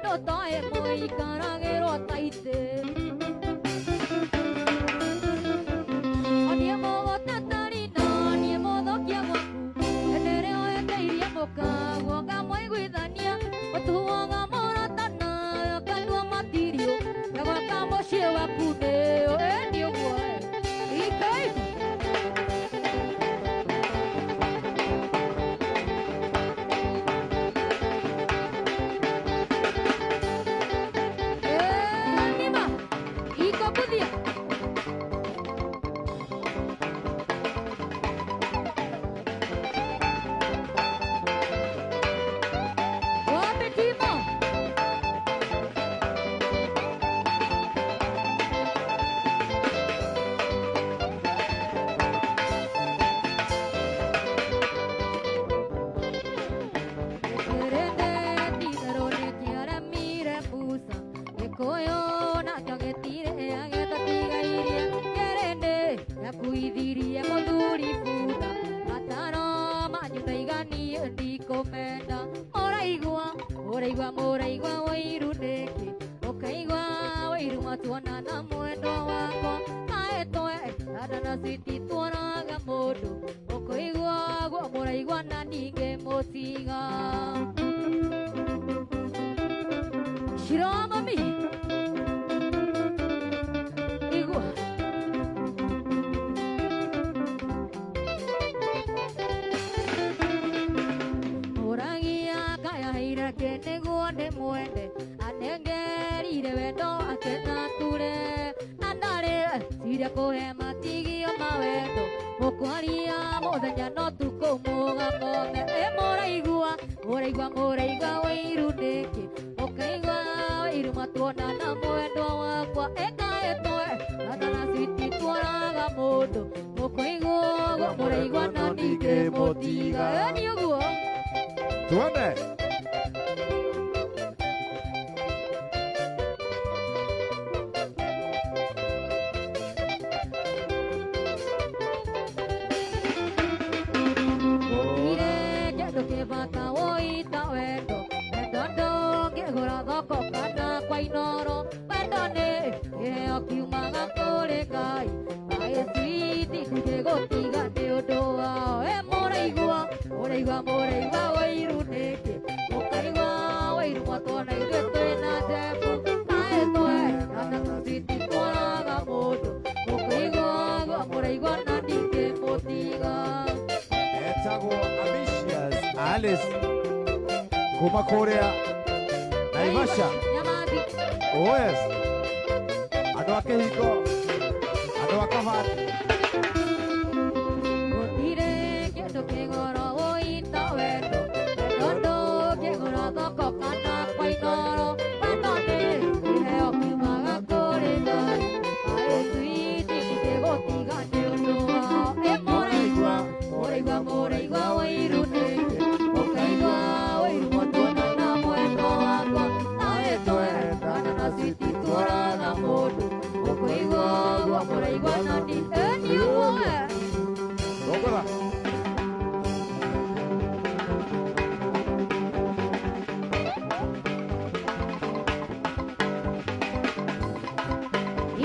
mũndũ toĩ mũikaragĩrwo ta itĩ. Niĩ mũgũteteri na niĩ mũthũkia gwaku, hĩndĩ ĩrĩa weteirie mũkaguo ngamũiguithania, ũtuaga mũrata nawe ũkanyua matirio, na gwaka mũciĩ waku nĩyo ĩni ũguo ikaiko. Nima, iko kuthia. Wapi Timo? Yakuithirie mũthuri bunda mataro manyu ndaiganie ndikumenda mũraigua mũraigua mũraigua wĩiru nĩkĩ ũkaigua wĩiru matuona na mwendwa wakwa kaĩtwe dada na switi tuonaga mũndũ ũkũigua guo mũraigua na ningĩ mũtiga. Shiro mami igua. Mũragia kayaheire kĩ nĩguo ndĩmwende anengerire wendo akenature na ndarĩ ciria kũhe matigio mawendo mũkwaria mũthenya no tukũ mũgakome. Ĩ mũraigua mũraigua mũraigua wĩiru nĩkĩ ũkaigua wĩiru matuona na mwendwa wakwa ĩkaĩtwe tata na switi tuonaga mũndũ mũkũigua ũguo mũraigua na ningĩ mũtiga. Ĩ nĩ ũguo. Tuende. Gũtirĩ kĩndũ kĩ bata wũita wendo, wendo ndũngĩgũra thoko kana kwa Inooro, wendo nĩ kĩheo kiumaga kũrĩ Ngai, kaĩ switi ndingĩgũtiga nĩ ũndũ wao. Ĩ mũraigua mũraigua mũraigua wĩiru nĩkĩ mũkaigua wĩiru mwatuona ithuĩ twĩna Jebu kaĩ twendana switi tuonaga mũndũ mũkaigua ũguo mũraigua na ningĩ mũtiga. Etagwo Ambitious Alice kuma kũrĩa Naivasha. Nyamathi. Oh yes. Andũ a kĩhingo, andũ a kabati. Gũtirĩ kĩndũ kĩgoro wũita wendo, wendo ndũngĩgũra thoko kana kwa Inooro, wendo nĩ kĩheo kiumaga kũrĩ Ngai, kaĩ switi ndingĩgũtiga nĩ ũndũ wao. Ĩ mũraigua mũraigua mũraigua wĩiru nĩkĩ mũkaigua wĩiru mũtuona na mwendwa wakwa, kaĩ twendana na switi tuonaga mũndũ mũkũigua ũguo mũraigua na ĩ nĩ ũguo we. Rongola.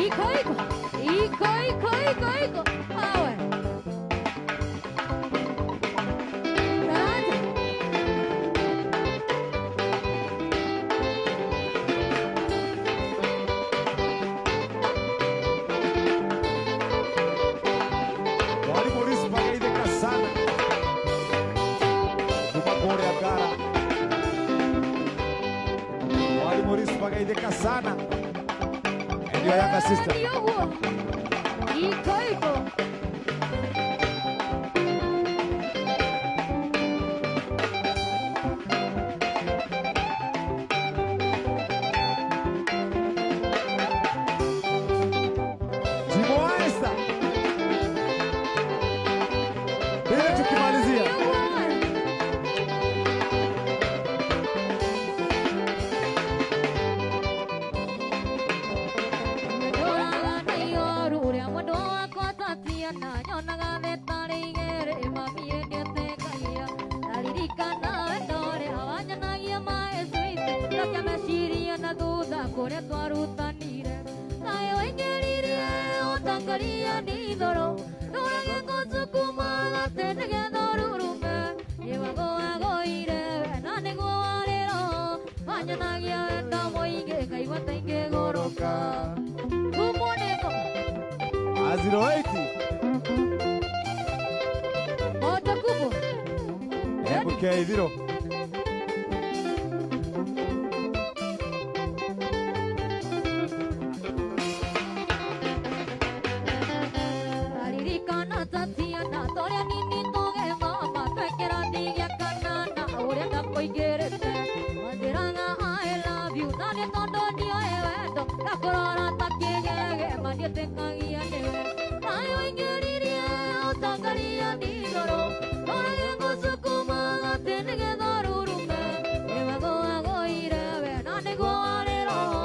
Iko iko iko iko iko iko awe Daraja. Mwalimu Rispa geithĩka sana kuma kũrĩa Ngara. Mwalimu Rispa geithĩka sana. And your younger sister. Nĩ ũguo iko iko. Jimo Esther. Bila tukimalizia. Nĩ ũguo. Ndoraga na ioru ũrĩa mwendwa wakwa atatia. kũrĩa twarutanire kaĩ waingĩririe ũtangaria ndithoro ndũrage ngũcukuma gatĩ nĩgetha ũrurume nĩwagoagoire we na nĩguo warĩ roho wanyonagia wendo mũingĩ ngaigua ta ingĩgũrũka kumwo nĩ ngoma 08. Moja kubwa. MK Ithiro. Aririkana Tatiana toria nini tuge mama twekĩrathi gĩa kanana ũrĩa ndakũingĩrĩte wanjĩraga I love you na nĩ tondũ ndioĩ wendo ndakũrora ta kĩgege ma ndiĩtĩkagia nĩwe naĩ ũingĩririe ũtangaria ndithoro ndorage ngũcukuma gatĩ nĩgetha ũrurume nĩwagoagoire we na nĩguo warĩ roho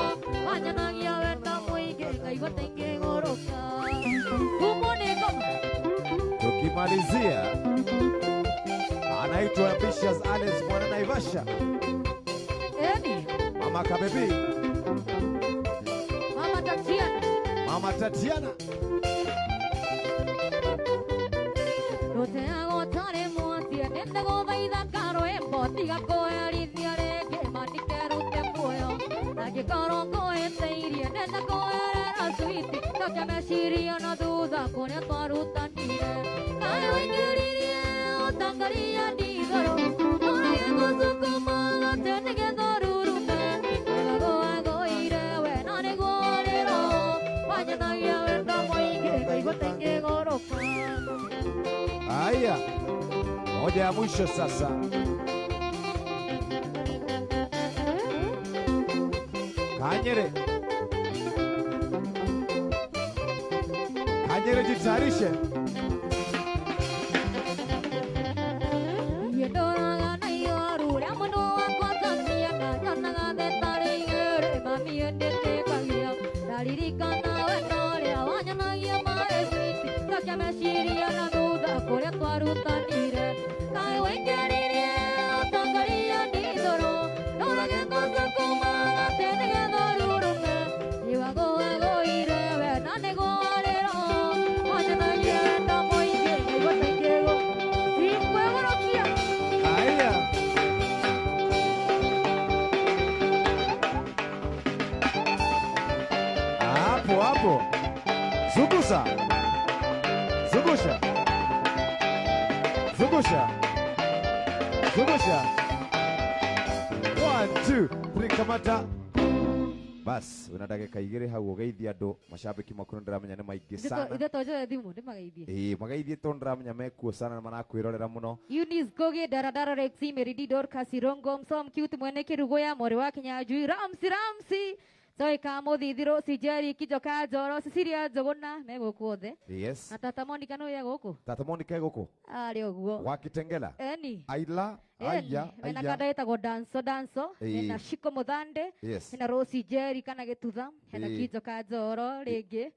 wanyonagia wendo mũingĩ ngaigua ta ingĩgũrũka kumwo nĩ ngoma. Tukimalizia anaitwa Ambitious Alice mwana Naivasha, Eni, Mama Kabebi, Mama Tatiana. Mama Tatiana. Rũteagwo tarĩ mwatie nĩndagũthaitha karwĩmbo tiga kũherithia rĩngĩ mandikerute muoyo angĩkorwo ngũhĩtĩirie nenda kũherera switi cokia meciria na thutha kũrĩa twarutanire kaĩ waingĩririe ũtangaria ndithoro ndũrage ngũcukuma gatĩ nĩgetha ũrurume nĩwagoagoire we na nĩguo warĩ roho wanyonagia wendo mũingĩ ngaigua ta ingĩgũrũka. Haya, moja ya mwisho sasa. Kanyere, Kanyere, jitayarishe. Ndoraga na ioru ũrĩa mũndũ wakwa Tatiana nyonaga thĩ tarĩ igĩrĩ mami ndĩtĩkagia ndaririkana wendo ũrĩa wanyonagia maĩ switi cokia meciria na thutha kũrĩa twarutanire kaĩ waingĩririe ũtangaria ndithoro ndũrage ngũcukuma gatĩ nĩgetha ũrurume nĩwagoagoire we na nĩguo warĩ roho wanyonagia wendo mũingĩ ngaigua ta ingĩgũ ingĩgũrũkia. Haya, hapo hapo, zungusha, zungusha, zungusha, zungusha. 1 2 3, kamata. Bas, wina ndagĩka igĩrĩ hau ũgeithie andũ macambĩki maku nĩ ndĩramenya nĩ maingĩ sana. Ithe tonjoe thimũ ndĩmageithie. Ĩĩ, mageithie tondũ ndĩramenya mekuo sana na marakwĩrorera mũno. Eunice Goge, Daradara Rexi, Meridi Dorcas Irongo, Msom Cute, Mwene Kirugoya, Mori wa Kinyanjui, Ramsi Ramsi, Joy Kamuthi, Rose Jerry, Kijoka Njoro, Cecilia Njuguna, me gũkũ othe. Yes. Na Tata Monica no ye gũkũ? Tata Monica e gũkũ? Arĩ ũguo. Wa Kitengela? Eni. Aila, Eni. aya, Mena aya. kanda ĩtagwo Danso Danso, hena Shiko Muthande, hena Rose Jerry kana Gĩtutha, hena Kijoka Njoro rĩngĩ.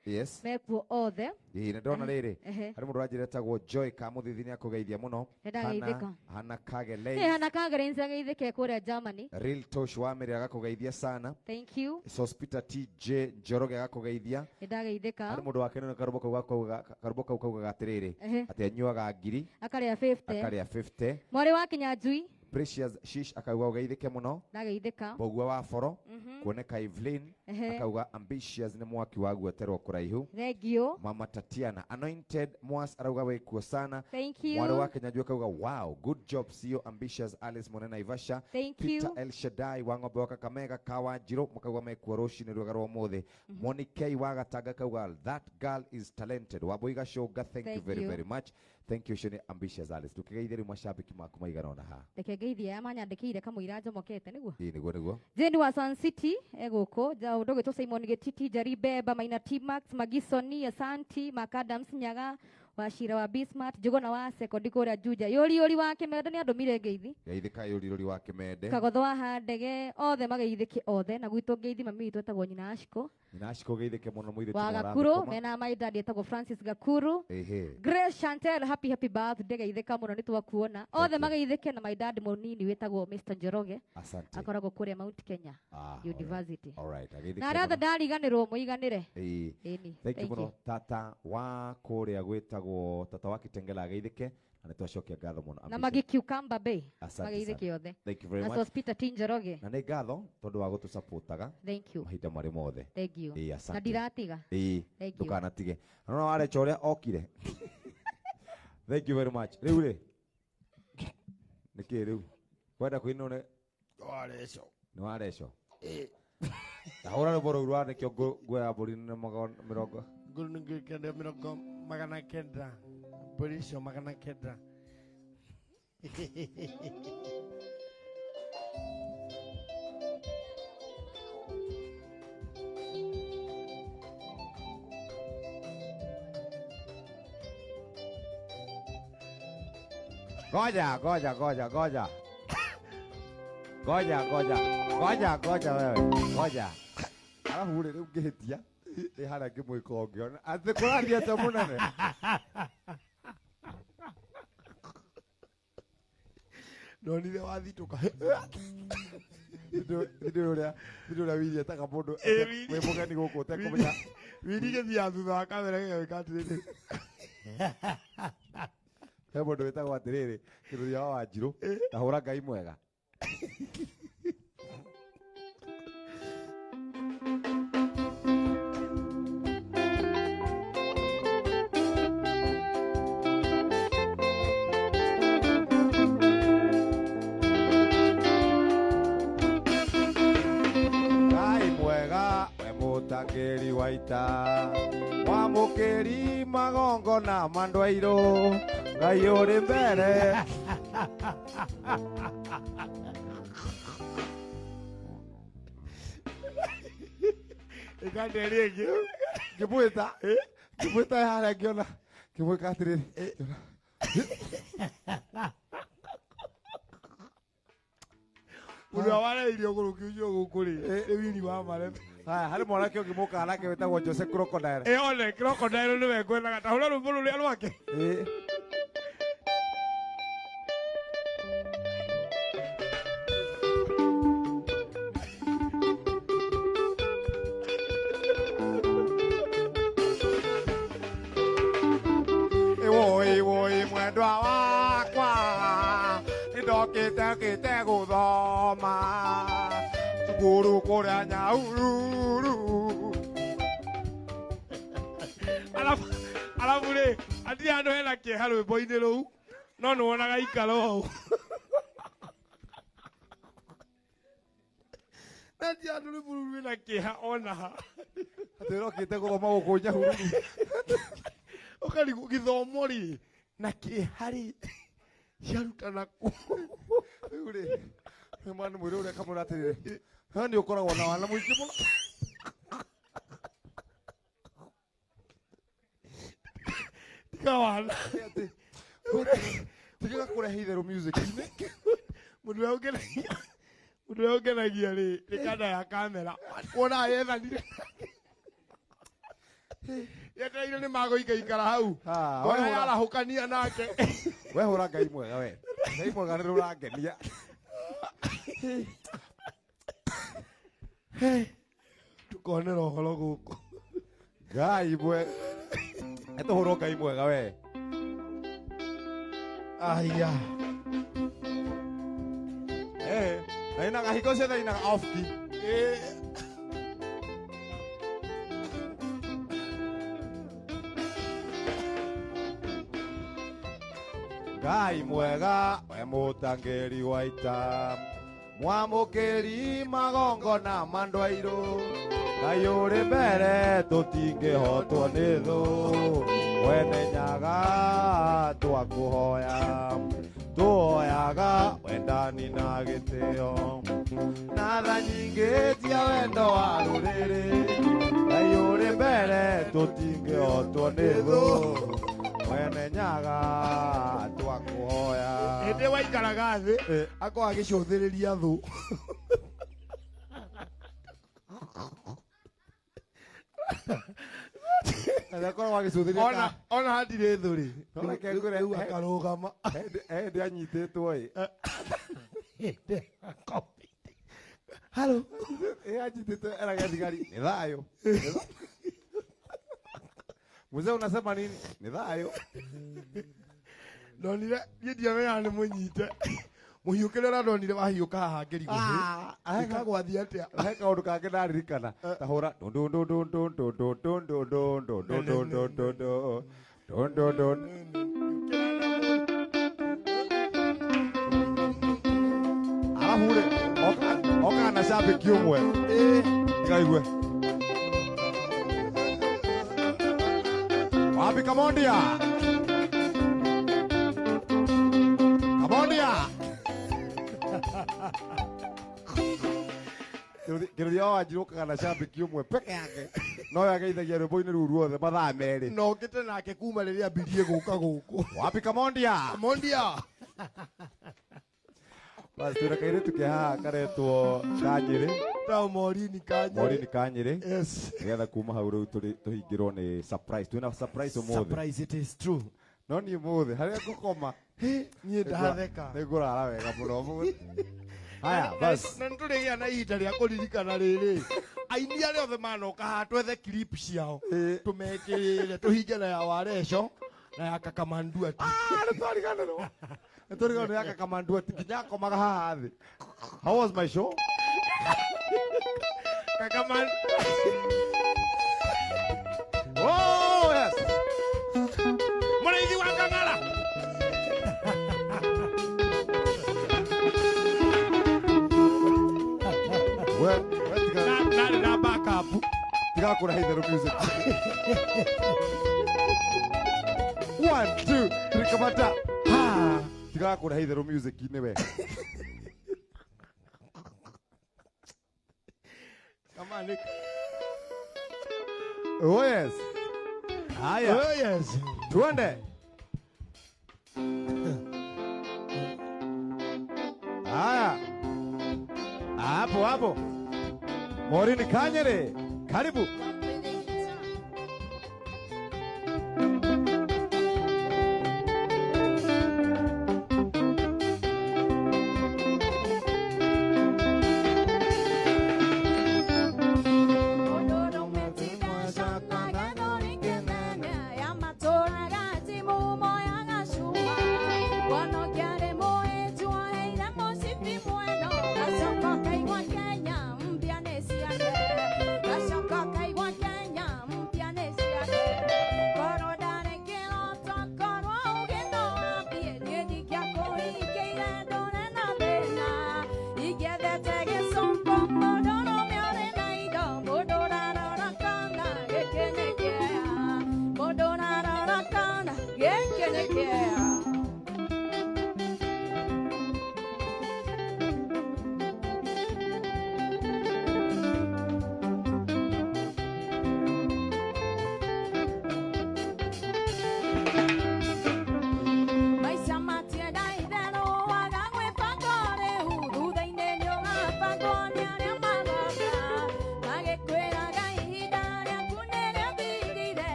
Mekuo othe. Ĩĩ, nĩ ndona rĩrĩ. Ehe. Harĩ mũndũ ũranjĩra etagwo Joy Kamũthithi nĩ akũgeithia mũno. Nĩ ndageithĩka. Hana Kagelei. Ĩ, Hana Kagelei ageithĩke kũrĩa Germany. Real Tosh wa Mĩrĩ agakũgeithia sana. Thank you. Sospita TJ Njoroge agakũgeithia. Nĩ ndageithĩka. Harĩ mũndũ wa Kenya karũmbo kau gakauga karũmbo kau kaugaga atĩrĩrĩ Ehe. atĩ anyuaga ngiri Akarĩa 50. akarĩa 50. Mwarĩ wa Kinyanjui. Precious Shish akauga ũgeithĩke mũno. Ndageithĩka. Mbogua wa Boro kuoneka Evelyn Ehe. akauga ambitious nĩ mwaki wa guoterwo kũraihu. Thank you. Mama Tatiana Anointed Mwas arauga wĩkuo sana. Thank you. Mwarĩ wa Kinyanjui akauga wow, good job sio Ambitious Alice Mwene Naivasha. Thank Peter you. El Shaddai wa ng'ombe wa Kakamega Kawanjirũ makauga mekuo rũcinĩ rwega rwa ũmũthĩ. Monique wa Gatanga akauga that girl is talented. Wambui Gacũnga, thank you Thank very you. very much. Thank you ũcio nĩ Ambitious Alice. Tũkĩgeithie rĩu macambĩki maku maigana ũna haha. Reke ngeithie aya manyandĩkĩire kamũira njomokete nĩguo. Ĩĩ, nĩguo nĩguo. Jane wa Sun City egũkũ ũndũ ũgĩtwo Simon Gĩtiti, Njeri Beba, Maina T Max, Magisoni, Asanti, Mark Adams Nyaga, Wacira wa Bismart Njuguna wa sekondi kũrĩa Juja yũri yũri wa Kĩmende nĩ andũmire ngeithi. Geithĩka yũri yũri wa Kĩmende. Kagotho wa Handege othe mageithĩke othe na gwitũ ngeithi mami witũ etagwo nyina Ashiko. Nyina Ashiko geithĩke mũno mũirĩtu wa Gakuru mena my dad etagwo Francis Gakuru. Ehe. Grace Chantel happy happy birthday geithĩka mũno nĩ twakuona. Othe mageithĩke na my dad mũnini wĩtagwo Mr Njoroge. Asante. Akoragwo kũrĩa Mount Kenya University. All right. Ageithĩke. Na arĩa othe ndariganĩrwo mũiganĩre. Ĩĩ. Thank you mũno tata wa kũrĩa gwĩtagwo tata wa Kitengela ageithĩke na nĩ twacokia ngatho mũno. Na Magikiukamba Bay mageithĩke othe. Thank you very much. Na Peter T Njoroge. Na nĩ ngatho tondũ wa gũtũsupportaga. Thank you. Mahinda marĩ mothe. Thank you. Ĩĩ, asante. Na ndiratiga. Ĩĩ. Thank you. Ndũkanatige. Na no warecha ũrĩa okire. Thank you very much. Rĩu rĩ. Nĩkĩ rĩu? Wenda kũinwo nĩ Wareco. Nĩ wareco. Ĩĩ. Tahũra rwĩmbo rũu rwa nĩkĩo nguoya mbũri nĩ mĩrongo. Ngũrũ kenda mĩrongo magana kenda. Mbũri icio magana kenda. Goja, goja, goja, goja. Goja, goja. Goja, goja wewe. Goja. Arabu rĩ rĩu ngĩhĩtia. Ĩ harĩa ngĩmwĩka ũngĩona. Atĩ kũrathiĩ atĩa mũnene? Ndonire wathitũka. Thindĩ ũrĩa Willy etaga mũndũ wĩ mũgeni gũkũ ũtekũmenya. Willy gĩthiaga thutha wa kamera gĩgagĩka atĩrĩrĩ. He mũndũ wĩtagwo atĩrĩrĩ kĩrũria wa Wanjirũ ta hũra Ngai mwega. Ngai mwega we mũtangĩri wa ita mwamũkĩri magongona ma andũ airũ Ngai ũrĩ mbere. Ĩkande rĩngĩ. Ngĩmwĩta ngĩmwĩta harĩa ngĩona ngĩmwĩka atĩrĩrĩ. Mũndũ ũrĩa wareirio gũrũki ũcio gũkũ rĩ, nĩ Willy wa Marebe. Haya, harĩ mwanake ũngĩ mũkaga nake wĩtagwo Jose Crocodile. Ĩ one Crocodile nĩwe ngwendaga ta hũra rwĩmbo rũrĩa rwake. Ĩ. Ĩwoi woi mwendwa wakwa nĩndokĩte okĩte gũthoma cukuru kũrĩa Nyahururu. Arabu rĩ hatirĩ handũ hena kĩeha rwĩmbo-inĩ rũu no nĩwonaga ikaro hau. Na hatirĩ handũ rwĩmbo rũu rwĩna kĩeha ona ha. Atĩ ũrokĩte gũthoma gũkũ Nyahururu. Ũkarigwo gĩthomo rĩ na kĩeha rĩ ciarutana kũ? Rĩu rĩ mwana mwĩrĩ ũrĩa akamwĩra atĩrĩrĩ we nĩ ũkoragwo na wana mũingĩ mũno. Tiga wana. Tiga kũrehe itherũ music-inĩ. Mũndũ ũrĩa ũngenagia mũndũ ũrĩa ũngenagia rĩ nĩ kanda ya kamera. Wonaga yethanire. Yetereire nĩ magũikaikara hau. Ngona yarahũkania nake. We hũra Ngai mwega we. Ngai mwega nĩ rũrangenia. Tukonera ũhoro gũkũ. Ngai mwega. Etũhũrwo Ngai mwega we. Aya. Na inaga hingo ciothe inaga off key. Ngai mwega we mũtangĩri wa ita mwamũkĩri magongona ma andũ airũ Ngai ũrĩ mbere tũtingĩhotwo nĩ thũ mwene nyaga twakũhoya tũhoyaga wendani na gĩtĩo na tha nyingĩ cia wendo wa rũrĩrĩ Ngai ũrĩ mbere tũtingĩhotwo nĩ thũ. Mwene Nyaga twakuhoya. Hĩndĩ waikaraga thĩ akorwo agĩcũthĩrĩria thũ. Akorwo agĩcũthĩrĩria ona hatirĩ thũ rĩ, rĩu akarũgama. Hĩndĩ anyitĩtwo ĩ. Halo. Anyitĩtwo eraga thigari nĩ thayũ. Mzee unasema nini? Ni thayũ. Ndonire niĩ ndiamenyaga nĩ mũnyite. Mũhiũkĩre ũrĩa ndonire wahiũka haha ngĩrigwo. Ĩkagwathiĩ atĩa? He kaũndũ kangĩ ndaririkana. Ta hũra dun dun dun dun dun dun dun dun dun dun dun dun dun dun dun dun dun dun. Arabu rĩ, oka na shabiki ũmwe. Tigaigue. Wapi Kamondia? Kamondia. Kĩrũthia wa Wanjiru okaga na shabiki ũmwe peke yake. No ageithagia rwĩmbo-inĩ rũu ruothe mathaa merĩ. Na okĩte nake kuma rĩrĩa ambirie gũka gũkũ. Wapi Kamondia? Kamondia. Basi twĩna kairĩtu ke haha karetwo Kanyĩrĩ. Ta Morini Kanyĩrĩ. Morini Kanyĩrĩ. Yes. Nĩgetha kuma hau rĩu tũhingĩrwo nĩ surprise. Twĩna surprise ũmũthĩ. Surprise, it is true. No niĩ ũmũthĩ harĩa ngũkoma niĩ ndatheka. Nĩngũrara wega mũno ũmũthĩ. Haya, basi. Na nĩtũrĩgĩa na ihinda rĩa kũririkana rĩrĩ. Aini arĩa othe manoka haha twethe clip ciao. Tũmekĩrĩre tũhinge na ya Wareco na ya Kakamanduati. Nĩtwariganĩrwo. Nĩtwariganĩrwo ya Kakamanduati nginya akomaga haha thĩ. How was my show? Kakaman. Oh, yes. Mũrĩithi wa Kang'ara. We, tiga. Ndarĩ na backup. Tiga kũrehe itherũ music. 1 2 3 kamata. Ha. Tiga kũrehe itherũ music-inĩ we. Come on, Nick. Oh yes. Haya. Oh yes. Tuende. Haya. Hapo hapo. Morini Kanyere. Karibu. Kenya,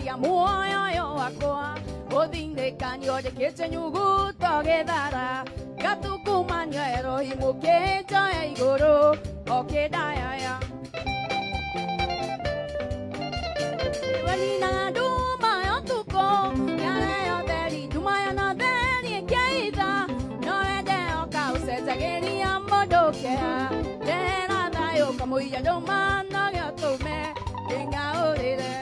Gũcaria muoyo ũyũ wakwa Gũthindĩkanio njĩkĩte nyuguto gĩthara Gatukumanio Elohim ũkĩnjoya igũrũ Okĩndayaya Nina nduma ya ũtukũ Yale yotheri nduma ya notheri ĩkĩitha No wende oka ũcenjagĩria mũndũ kĩeha Ndehera thayũ kamũira ndũma no gĩotũme ndĩng'aũrĩre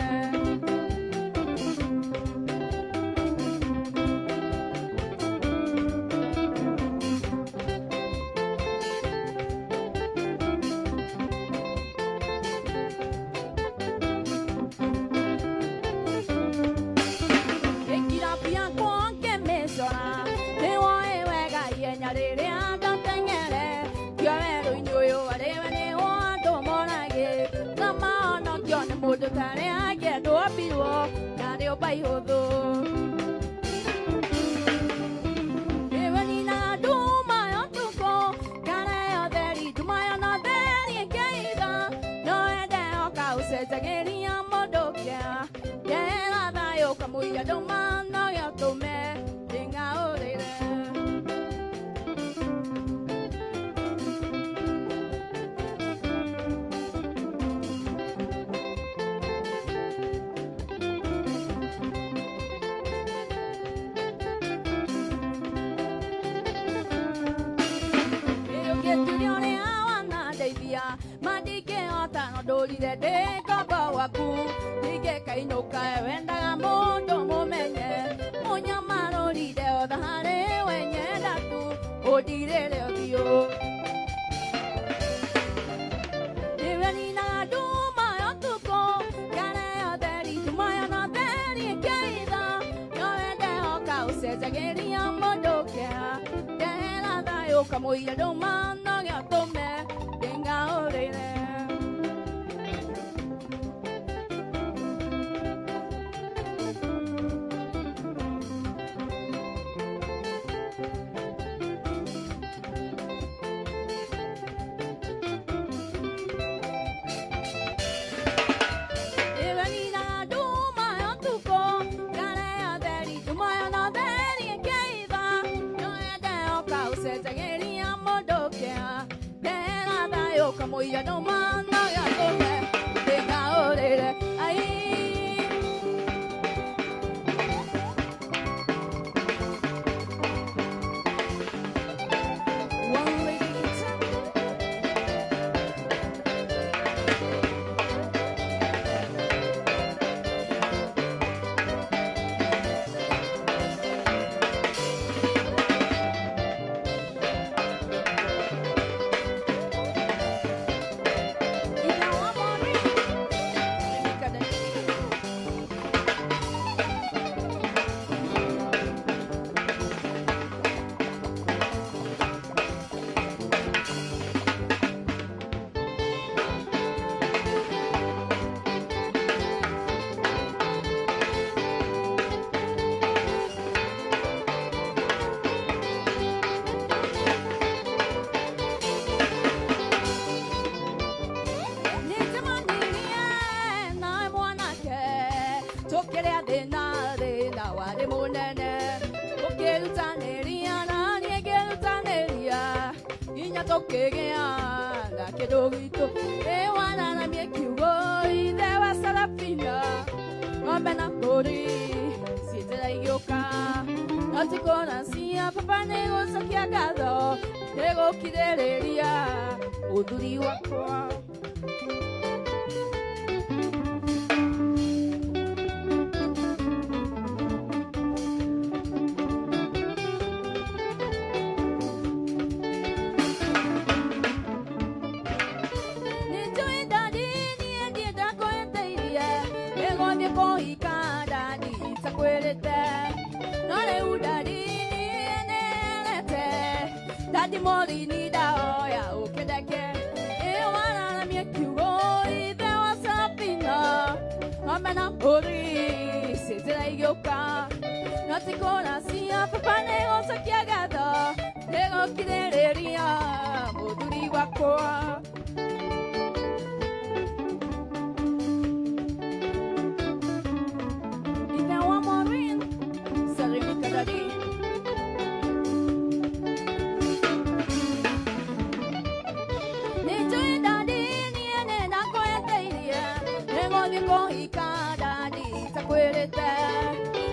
Gũthiĩ kũhika dadi takwĩrĩte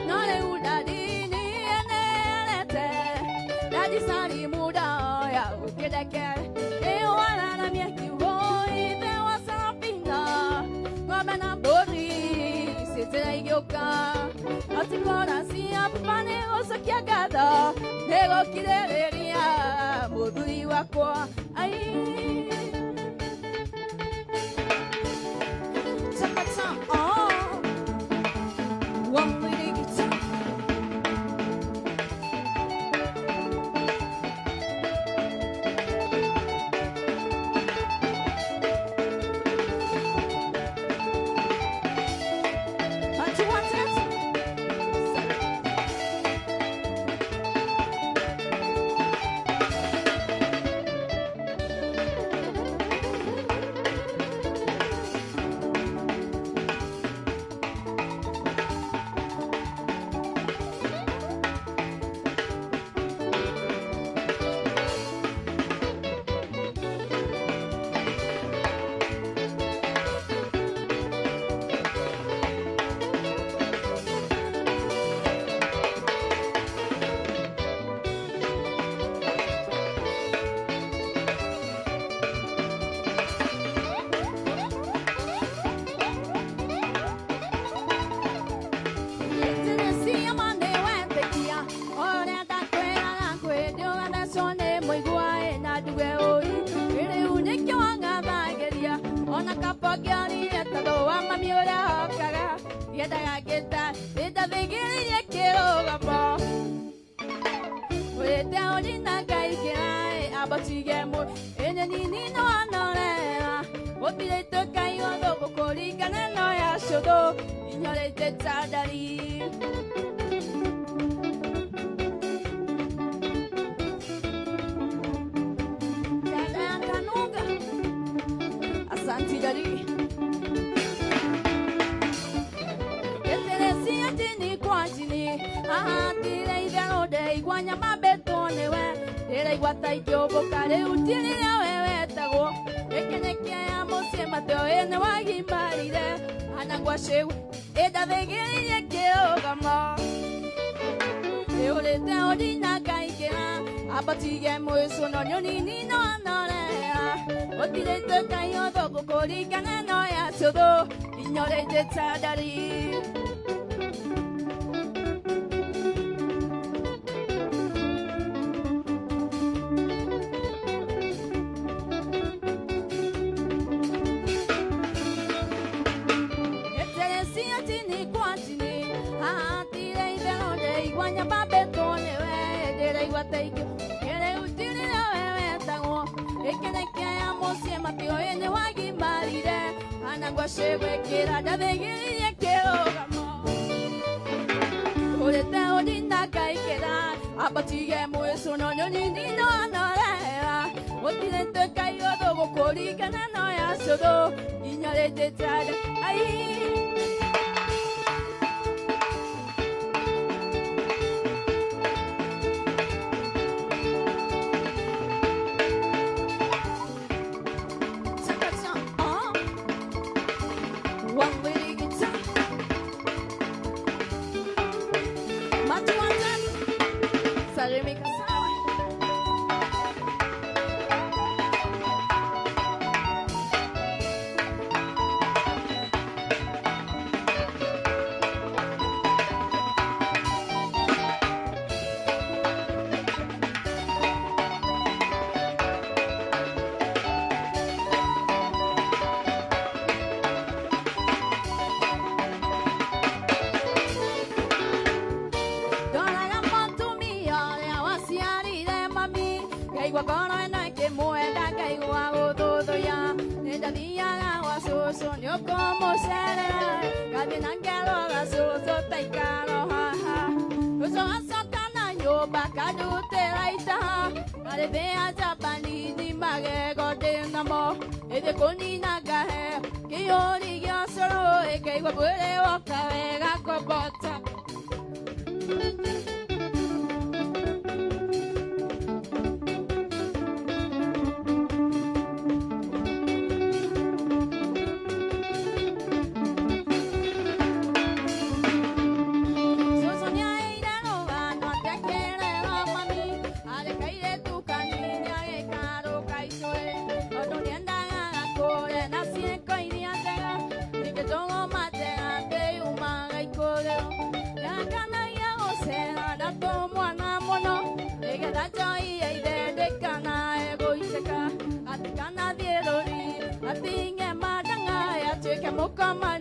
no rĩu dadi nĩenerete dadi salimu ndoya ũkĩndekere ĩwararamie kiugo ithe wa Sarafina ng'ombe na mbũri citiraigĩũka atikora ciapa nĩ gũcokia ngatho nĩ gũkirĩrĩria mũthuri wakwa ai.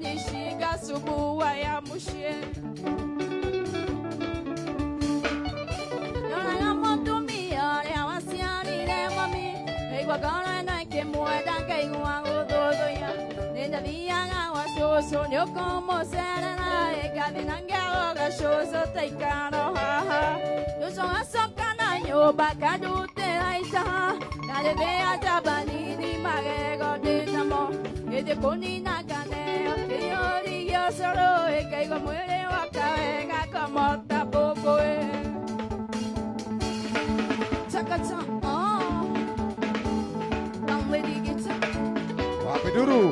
Nishinga subuwa ya mushie Nyonaga mũtumia ũrĩa waciarire mami Ngaigua ngoro ĩno ĩkĩmwenda ngaigua gũthũthũya Nĩndathiaga gwa cũcũ nĩũkũmũcerera Ĩngathiĩ na ngĩagoga cũcũ taikaro haha Cũcũ acoka na nyũmba akandutĩra itaha Ndarĩthĩa njamba nini magego ndĩnamo Gĩthiĩ kũnina nganeo kĩiyũri gĩa ũcũrũ Ĩngaigua mwĩrĩ woka wega komota mbũmbũĩ Chakacha, oh Long lady gets up. Wapi duru?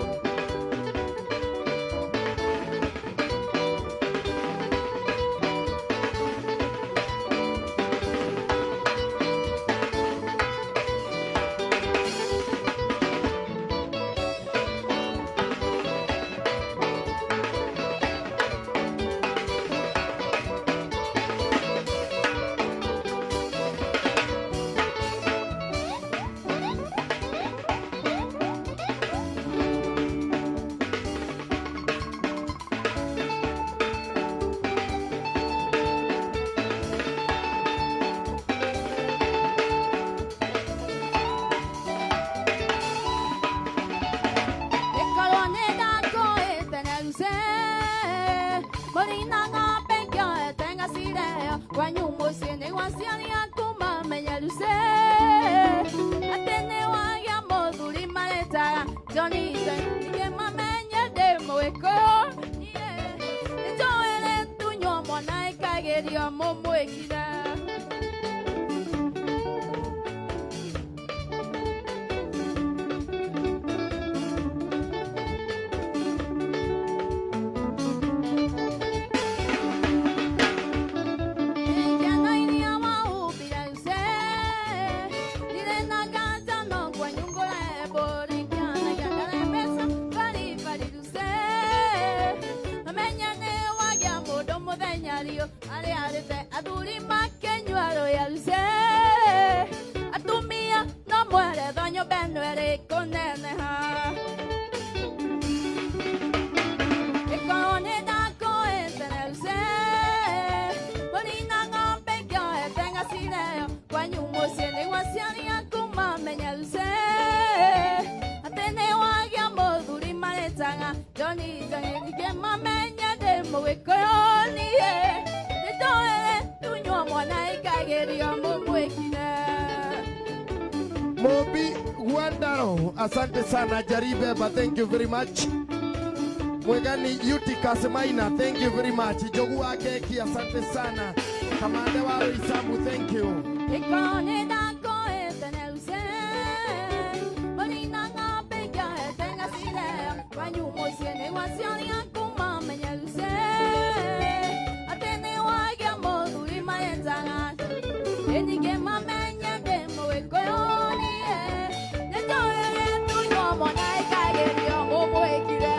Ikorwo nĩ ndakũĩte neruse Mũrina ng'ombe ngĩoete ngacireheo Kwanyu mũciĩ nĩguo aciari aku mamenye ruse Atĩ nĩ wagĩa mũthuri marĩtaga Johnny Ningĩ mamenye ndĩ mũgĩkũyũ niĩ Nĩnjũĩ rĩtunywo mwana ĩkagĩrio mũmwĩkire Ciana iria waũmbire ruse Ndirĩ na nganja no kwanyu ngũre mbũri kĩana kĩandare mbeca baribari ruse Mamenye nĩ wagĩa mũndũ mũthenya riũ arĩa arĩte athuri makĩnyua rũya ruse Atumia no mweretho nyũmba ĩno ĩrĩ kũneneha Ikorwo nĩ ndakũĩte neruse Mũrina ng'ombe ngĩoete ngacireheo Kwanyu mũciĩ nĩguo aciari aku mamenye ruse Atĩ nĩ wagĩa mũthuri marĩtaga Johnny Johnny ningĩ mamenye ndĩ mũgĩkũyũ niĩ Nĩnjũĩ rĩtunywo mwana ĩkagĩrio mũmwĩkire Mobi Wandaro, asante sana. Jaribeba, thank you very much. Mwegani Eutychus Maina, thank you very much. Jogu wa Keki, asante sana. Kamande wa Isambu, thank you. Ikorwo nĩ ndakũĩte neruse Mũrina ng'ombe ngĩoete ngacireheo Kwanyu mũciĩ nĩguo aciari aku mamenye ruse Atĩ nĩ wagĩa mũthuri marĩtaga Ningĩ mamenye ndĩ mũgĩkũyũ niĩ Nĩnjũĩ rĩtunywo mwana ĩkagĩrio mũmwĩkire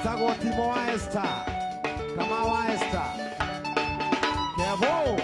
Etagwo Timo wa Esther. Kama wa Esther. Kevo.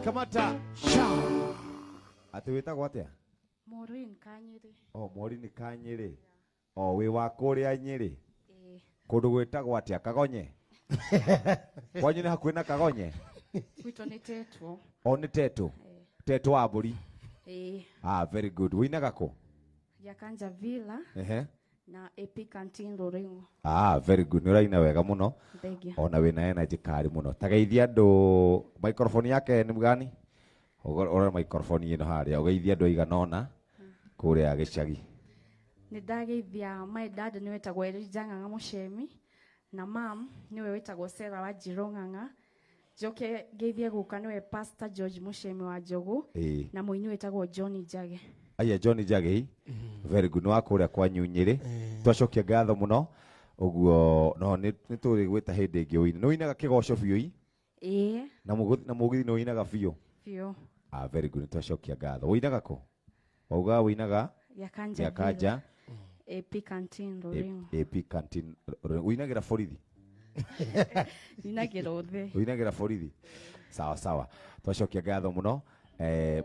Kamata sha ati witagwo atia? Maureen Kanyiri. Oh, Maureen Kanyiri. Oh, wi wa kuria Nyeri. Kundu gwitagwo atia? Kagonye. Kwanyu ni hakuhi na Kagonye? Gwitũ ni Tetwo. Oh, ni Tetwo. Tetwo wa mbũri. Ah, very good. Winaga kũ? Giakanja Villa. Ehe. Na AP Canteen Ruringo. Ah, very good. Nĩ ũraina wega mũno. Ona wĩna energy kari mũno. Tageithia andũ microphone yake nĩ gani? Ũgore microphone ĩno harĩa. Ũgeithia andũ aigana ũna kũrĩa gĩcagi. Nĩ ndageithia my dad nĩ wetagwo Elijah Ng'ang'a Mũcemi na mam nĩwe wĩtagwo Sarah Wanjirũ Ng'ang'a. Njoke ngeithie guka nĩwe Pastor George Mũcemi wa Njogu na mũini wĩtagwo John Njage. Aya John Njage. Very good. Nĩ wa kũrĩa kwanyu Nyĩrĩ. Twacokia ngatho mũno. Ũguo no nĩ tũrĩ gwĩta hĩndĩ ĩngĩ ũine. Nĩ ũinaga kĩgoco biũ? Ĩĩ. Na mũgithi nĩ ũinaga biũ? Biũ. Ah, very good. Twacokia ngatho. Ũinaga kũ? Wauga ũinaga? Giakanja. AP Canteen Ruringo. AP Canteen Ruringo. Ũinagĩra borithi? Ũinagĩra othe. Ũinagĩra borithi. Sawa sawa. Twacokia ngatho mũno.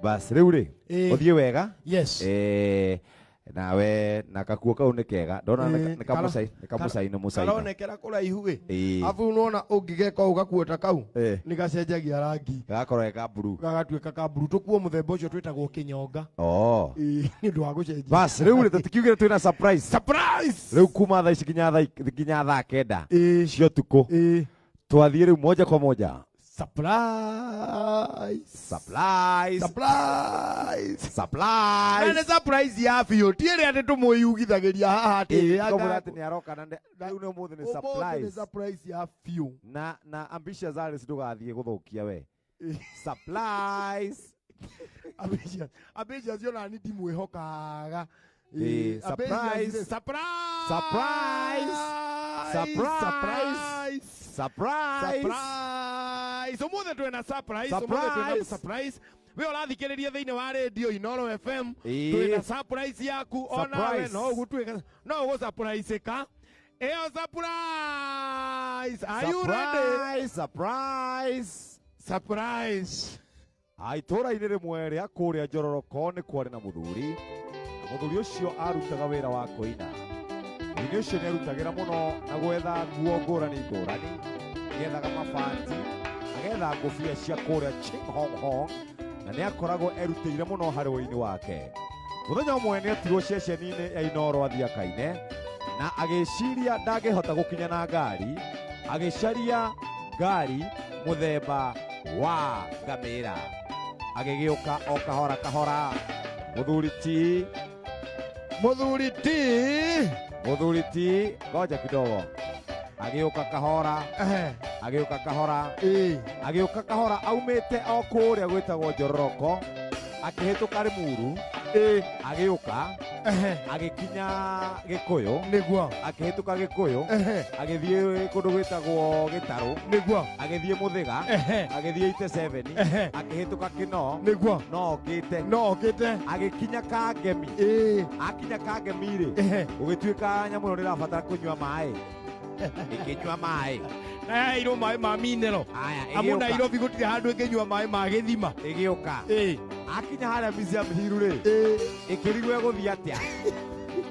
Bas rĩu rĩ ũthiĩ wega. Yes. Nawe na kakuo kau nĩ kega ndona nĩ kamũcaino mũcaino karonekera kũraihu ĩ abu nona ũngĩgeka ũũ gakuo ta kau nĩ gacenjagia rangi gagakorwo ge ka blue gagatuĩka ka blue tũkuo mũthemba ũcio twĩtagwo kĩnyonga. Oh, nĩ ũndũ wa gũcenjia. Bas rĩu rĩ tũtikiugire twĩna surprise. Surprise rĩu kuma thaa ici nginya thaa 9 cia ũtukũ twathiĩ rĩu moja kwa moja. Surprise. Surprise. Surprise. Surprise. Na surprise ya biũ ti ĩrĩa atĩ tũmwĩyugithagĩria haha atĩ komũra atĩ nĩ aroka na rĩu nĩ ũmũthĩ nĩ surprise. Nĩ surprise ya biũ. Na ambitious Alice ndũgathiĩ gũthũkia we. Surprise. Ambitious. Ambitious yona ni ndimwĩhokaga. Surprise. Surprise. Surprise. Surprise. Surprise. Surprise. Ũmũthĩ twĩna surprise. Ũmũthĩ twĩna surprise. We ũrathikĩrĩria thĩinĩ wa radio Inoro FM. Twĩna surprise yaku onawe no ũgũtuĩka no ũgũ-surprise-ĩka. Ĩyo surprise. Are you ready? Surprise. Surprise. Itũũra-inĩ rĩmwe rĩa kũrĩa Njororoko nĩ kwarĩ na mũthuri. Na mũthuri ũcio arutaga wĩra wa kũina. Mũini ũcio nĩ arutagĩra mũno na gwetha nguo ngũrani ngũrani. Nĩethaga mabanti, agetha ngũbia cia kũrĩa Ching Hong Hong, na nĩ akoragwo erutĩire mũno harĩ ũini wake. Mũthenya ũmwe nĩ atigwo ceceni-inĩ ya Inoro athiĩ akaine, na agĩciria ndangĩhota gũkinya na ngari, agĩcaria ngari mũthemba wa ngamĩra. Agĩgĩũka o kahora kahora. Mũthuri ti ngoja kidogo. Agĩũka kahora. Agĩũka kahora. Agĩũka kahora aumĩte o kũrĩa gwĩtagwo Njororoko, akĩhĩtũka Rĩmuru, agĩũka agĩkinya Gĩkũyũ, nĩguo akĩhĩtũka Gĩkũyũ, agĩthiĩ kũndũ gwĩtagwo Gĩtarũ, nĩguo agĩthiĩ Mũthĩga, agĩthiĩ Ite 7, akĩhĩtũka Kĩno, nĩguo no okĩte, agĩkinya Kangemi. Akinya Kangemi rĩ, gũgĩtuĩka nyamũ ĩno nĩrabatara kũnyua maĩ. Ĩkĩnyua maĩ. Na yaheirwo maĩ ma minero. Amu Nairobi gũtirĩ handũ ĩngĩnyua maĩ ma gĩthima. Ĩgĩũka. Akinya harĩa Museum Hill rĩ, ĩkĩrigwo ĩgũthiĩ atĩa.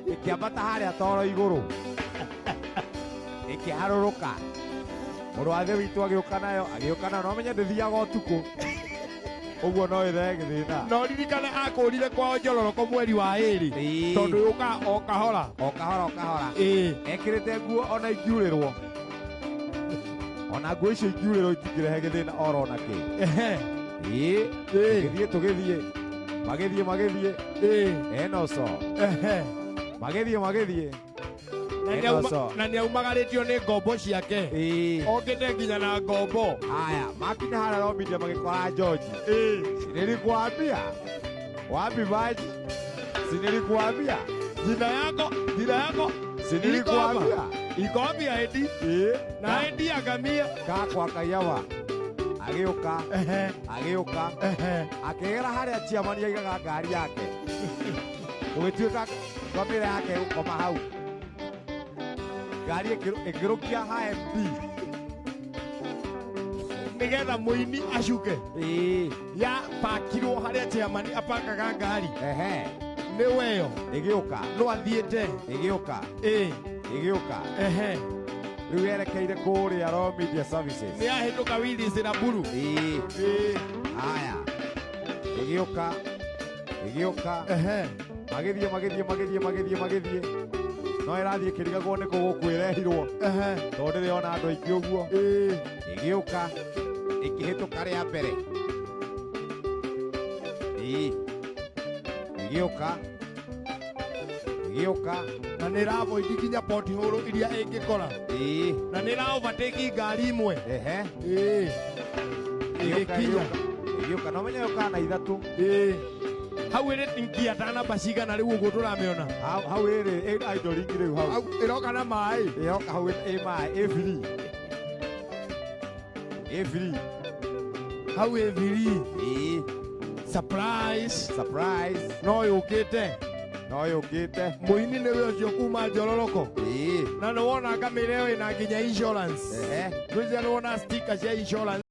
Ĩkĩambata harĩa toro igũrũ. Ĩkĩharũrũka. Mũrũ wa ithe witũ agĩũka nayo, no menye ndĩthiaga ũtukũ. Ũguo no ĩthee gĩthĩna. No ririkane akũrire kwao Njororoko mweri wa 2. Tondũ yũkaga o kahora. O kahora o kahora. Ekĩrĩte nguo ona ingiurĩrwo. Ona nguo icio ingiurĩrwo itingĩrehe gĩthĩna oro na kĩ. Tũgĩthiĩ. Magĩthiĩ magĩthiĩ. Ĩĩ. Enoso. Ehe. Magĩthiĩ magĩthiĩ. Na Enoso. na nĩaumagarĩtio nĩ ngombo ciake. Ĩĩ. Okĩte nginya na ngombo. Haya, makinya harĩa Romedia magĩkora George. Ĩĩ. Nilikuambia. Wapi maji? Si nilikuambia. Jina yako, jina yako. Si nilikuambia. Iko wapi ID? Ĩĩ. Na ID ya ngamia. Kakwa kaiyawa. Agĩũka, Ehe. agĩũka. Ehe. Akĩgera harĩa chairman aigaga ngari yake. Gũgĩtuĩka ngamĩra yake ĩgũkoma hau. Ngari ĩkĩrũkia HMD. Nĩgetha mũini acuke. Ĩĩ. Ya pakirwo harĩa chairman apakaga ngari. Ehe. Nĩ weyo. Ĩgĩũka. No athiĩte. Ĩgĩũka. Ĩĩ. Ĩgĩũka. Ehe. Rĩu yerekeire kũrĩa Raw Media Services. Nĩ yahĩtũka Willis na Mburu. Ĩĩ. Ĩĩ. Haya. Ĩgĩũka. Ĩgĩũka. Ehe. Magĩthiĩ magĩthiĩ magĩthiĩ magĩthiĩ magĩthiĩ. No ĩrathiĩ ĩkĩrigagwo nĩ kũ gũkũ ĩrehirwo. Ehe. Tondũ ndĩrĩ ona andũ aingĩ ũguo. Ĩĩ. Ĩgĩũka. Ĩkĩhĩtũka rĩa mbere. Ĩĩ. Ĩgĩũka. Ĩgĩũka. Na nĩ ĩravoidi nginya pothole iria ĩngĩkora. Ĩĩ. Na nĩ ĩra overtake ngari imwe. Ehe. Ĩĩ. Ĩgĩũka Ĩgĩkinya. ĩgĩũka. Ĩgĩũka. No menye yũkaga na ithatũ. Ĩĩ. Hau ĩrĩ ngia ta namba cigana rĩu ũguo tũramĩona. Hau hau ĩrĩ ĩ idling rĩu hau. Hau ĩroka na maĩ. Ĩroka hau ĩ maĩ ĩ free. Ĩ free. Hau ĩ free. Ĩĩ. Surprise. Surprise. No yũkĩte. No yũkĩte. Mũini nĩwe ũcio kuma Njororoko. Ĩĩ. Na nĩ wona ngamĩra ĩyo ĩna nginya insurance. Ehe. Ngwĩciria nĩ wona sticker cia insurance.